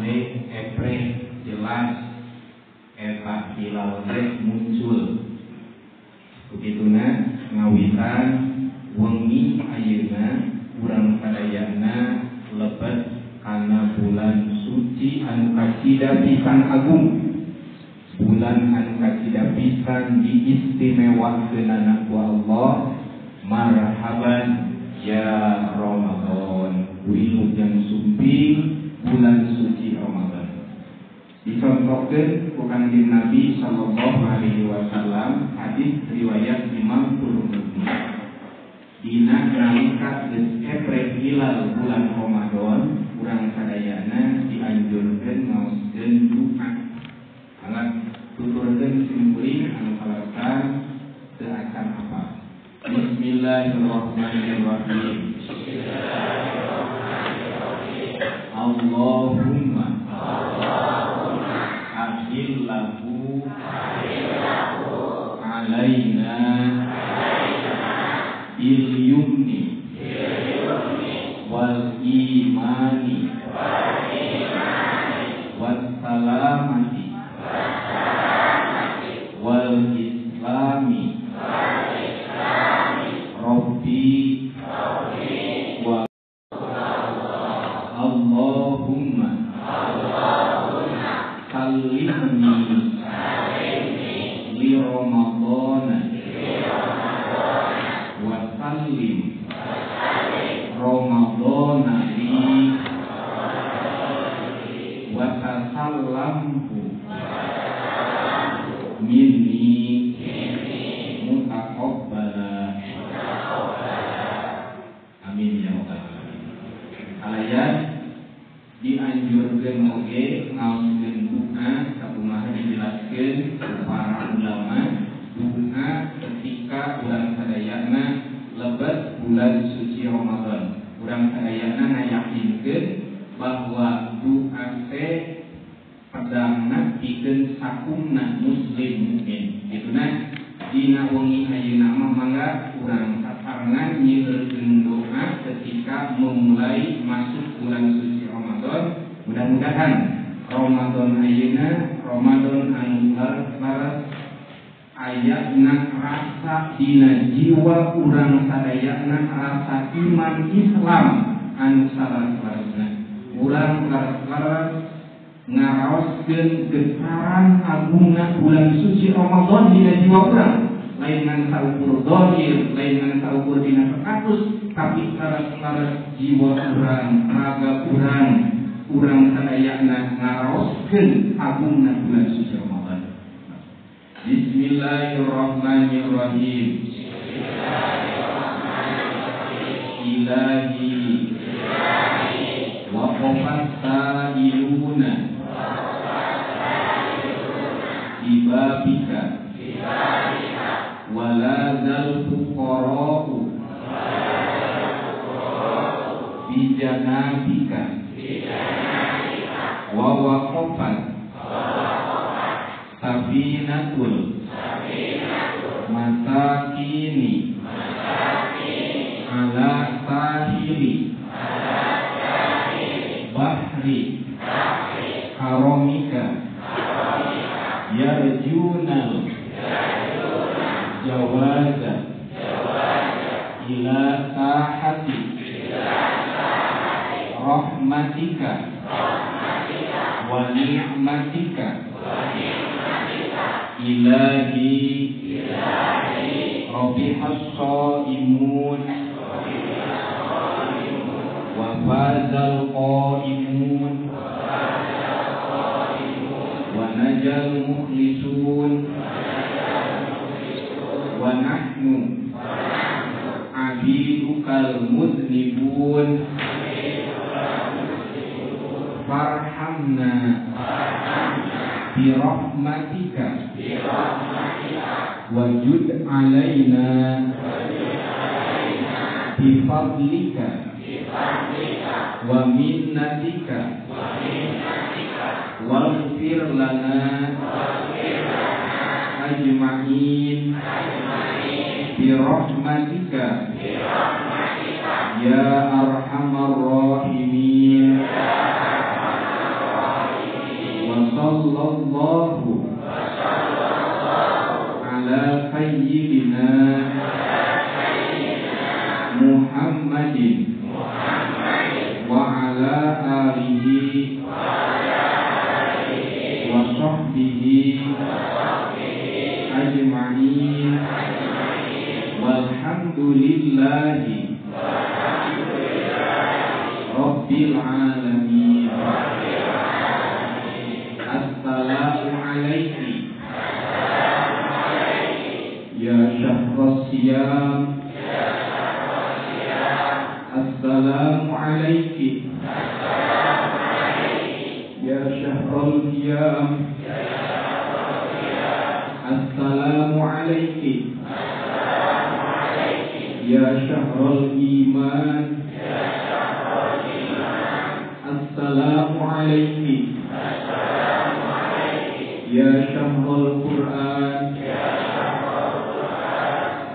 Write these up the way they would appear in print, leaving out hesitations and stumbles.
teh epreh jelas eta hilal teh muncul. Begituna ngawitan wengi ayeuna urang sadayana lebet kana bulan suci anu kacida pisan agung. Bulan anu kacida pisan diistimewakeunana ku Allah. Marhaban ya Ramadan, wilujeng sumping bulan suci Ramadan. Dicontohkeun ku Kanjeng Nabi sallallahu alaihi wasallam, hadis riwayat Imam Tirmidzi. Dina nalika geus epreh hilal bulan Ramadan, urang sadayana dianjurkeun ngaoskeun doa. Alat tuturkeun simkuring anu kalasan teu acan apa. Bismillahirrahmanirrahim. Allahumma ahillahu alaina bil yumni wal imani was salamati wal islami Rabbi wa Allahumma sallimni li Ramadana wa sallim Ramadana li wa tasallamhu minni mutaqabbala. Amin ya rabbal alamin. Alayan dianjurkeun oge ngaoskeun doa sakumaha dijelaskeun ku para ulama, doa ketika urang sadayana lebet bulan suci Ramadan. Urang sadayana ngayakinkeun bahwa doa teh pedangna pikeun sakumna muslim mukmin. Kituna dina wengi ayeuna mah mangga urang sasarengan nyeueurkeun doa ketika memulai masuk bulan suci Ramadan. Mudah-mudahan Ramadan ayeuna Ramadan anu leres ayana rasa dina jiwa urang sadayana rasa iman Islam anu saleres-leresna. Urang leres-leres ngaraoskeun getaran agungna bulan suci Ramadan dina jiwa urang. Lain ngan saukur dohir, lain ngan saukur dina status, tapi leres-leres jiwa urang, raga urang, urang sadayana ngaraoskeun agungna bulan suci Ramadan. Bismillahirrahmanirrahim. Ilahi wa qafat sa'iluna ibabika wala zal fuqara'u bijanabika wa waqafat safinatul masakini ala sahili bahri haramika yarjunal jawaza ila sahati rahmatika wa ni'matika ilahi rabihas shaimun wa fazal qaimun wa najal mukhlisun wa nahnu abidukal muznibun farhamna birahmatika wajud alaina bifadlika wa minnatika waghfir lana ajma'in birahmatika ya arhamar rahimin. sallallahu ala sayyidina Muhammadin wa ala alihi wa sahbihi ajma'in. Walhamdulillahi rabbil alamin. Assalamu alayki ya syahras siyam. Assalamu alayki ya syahral qiyam. Assalamu alayki ya syahral iman. Assalamu alayki ya syahral Quran.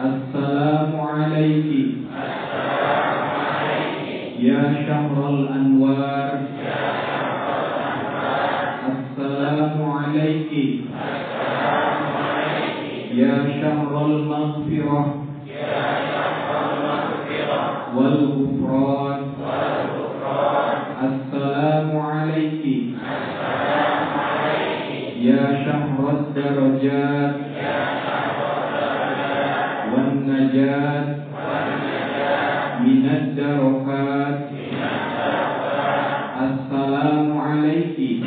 Assalamu alayki ya syahral anwar. Assalamu alayki ya syahral maghfirah wal ghufran. Assalamu alayki ya syahral darajat wan najat minad darakat. Assalamu alayki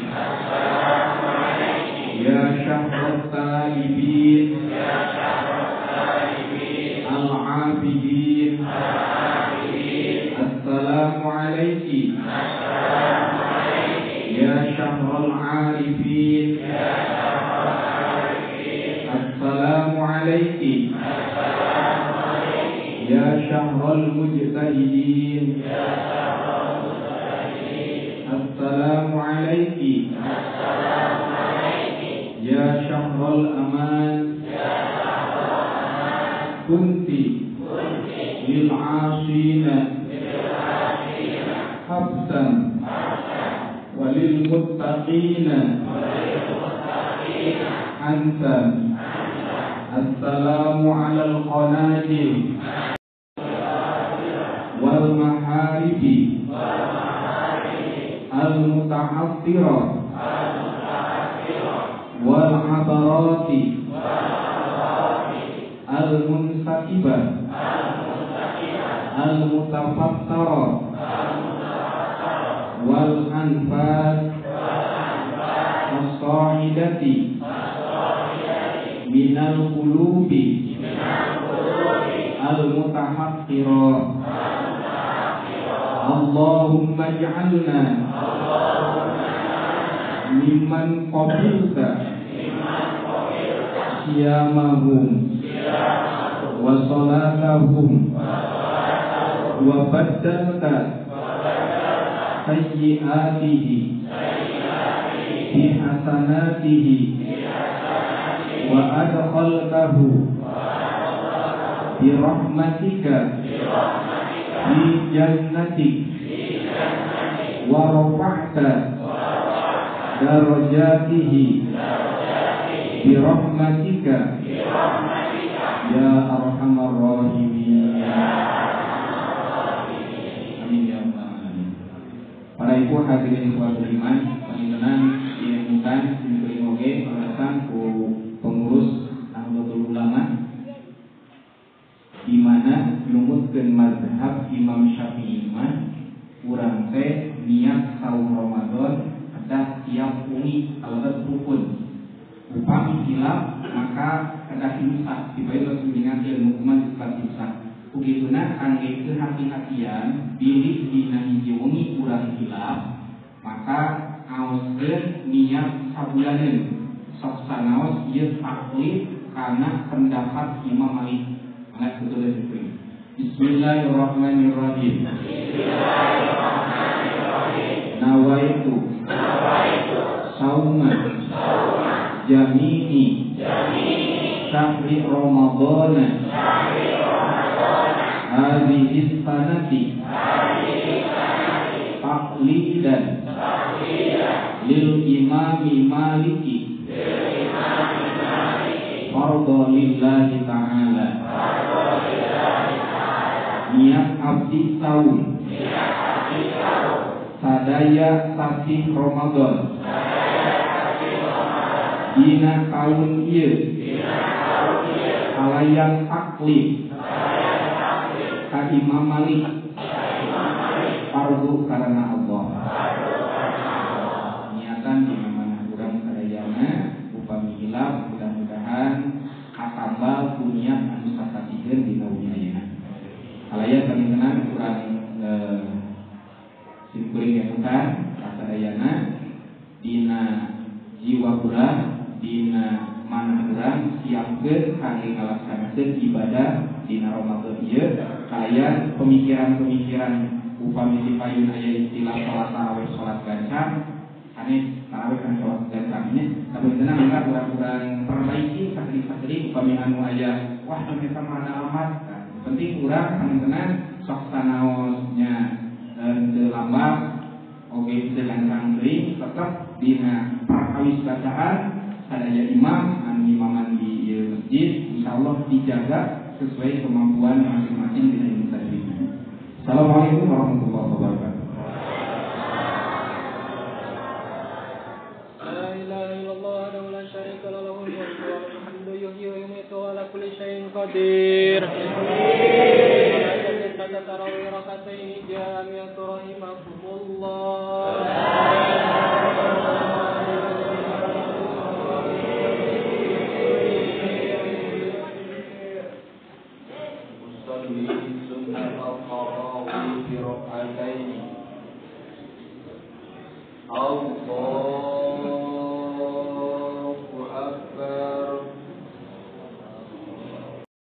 ya syahral talibin al-abidin. Assalamu alayki ya syahral arifin. Assalamu alayki ya syahral mujtahidin. Assalamu alayki ya syahral aman. Kunti lil 'asina habsan walil muttaqina ansan. Assalamu 'alal qanatil wal maharibi al muta'attira wal 'abarati al munsakiba al mutafattara wal anfas as-sa'idati minal qulubi al mutahaqqira. Allahumma ij'alna mimman qabilta siyamahum wa salatahum wa baddalta sayyi'atihi bi hasanatihi wa adkhaltahu bi rahmatika fi jannatik wa rafa'ta darajatihi bi rahmatika ya arhamar rahimin. Amin ya rabbal alamin. Para ibu hadirin ikhwatul iman, panjenengan dinemukan diberi oge alasan ku pengurus Nahdlatul Ulama di mana numutkeun mazhab Imam Syafi'i mah urang teh niat saum Ramadan kedah tiap wengi kalebet rukun. Upami hilap maka kedah imsak, dibayar langsung ingatkeun hukuman disebut imsak. Kugituna kangge kehati-hatian bilih dina hiji wengi urang hilap maka aoskeun niat sabulaneun. Sok sanaos ieu taklid kana pendapat Imam Malik. Mangga tulis itu. Bismillahirrahmanirrahim. Bismillahirrahmanirrahim. Nawaitu sauma jamini syahri Ramadhan hadhihi sanati taqlidan Lil Imami Maliki fardhu lillahi ta'ala. Niat abdi saum sadaya sasih Ramadan dina taun ieu kalayan taklid ka Imam Malik fardu karena Allah. Niatan di mana urang sadayana upami hilap mudah-mudahan katambal ku niat anu sasatikeun dina wengi ayeuna. Kalayan pangintenan urang simkuring emutan kasadayana dina jiwa urang dina manah urang siapkeun kangge ngalaksanakeun ibadah dina Ramadan ieu. Kalayan pemikiran-pemikiran upami di payun aya istilah salat tarawih salat gancang sanes tarawih kan salat gancangnya tapi tenang maka urang-urang perbaiki sakedik-sakedik upami anu aya wah eta mah ada amat. Nah, penting urang pangintenan sok sanaosnya teu lambat oge teu gancang teuing tetep dina perkawis bacaan sadaya imam anu imaman di ieu masjid insyaallah dijaga sesuai kemampuan masing-masing dina ilmu tajwidna. Assalamualaikum warahmatullahi wabarakatuh. La ilaha illallah wahdahu la syarika lahu lahul mulku wa lahul hamdu yuhyi wa yumiitu wa ala kulli syai'in qadir. Tarawih rakataini jami'atu rahimakumullah. Usalli sunnat al-tarawih rakaataini. Allahu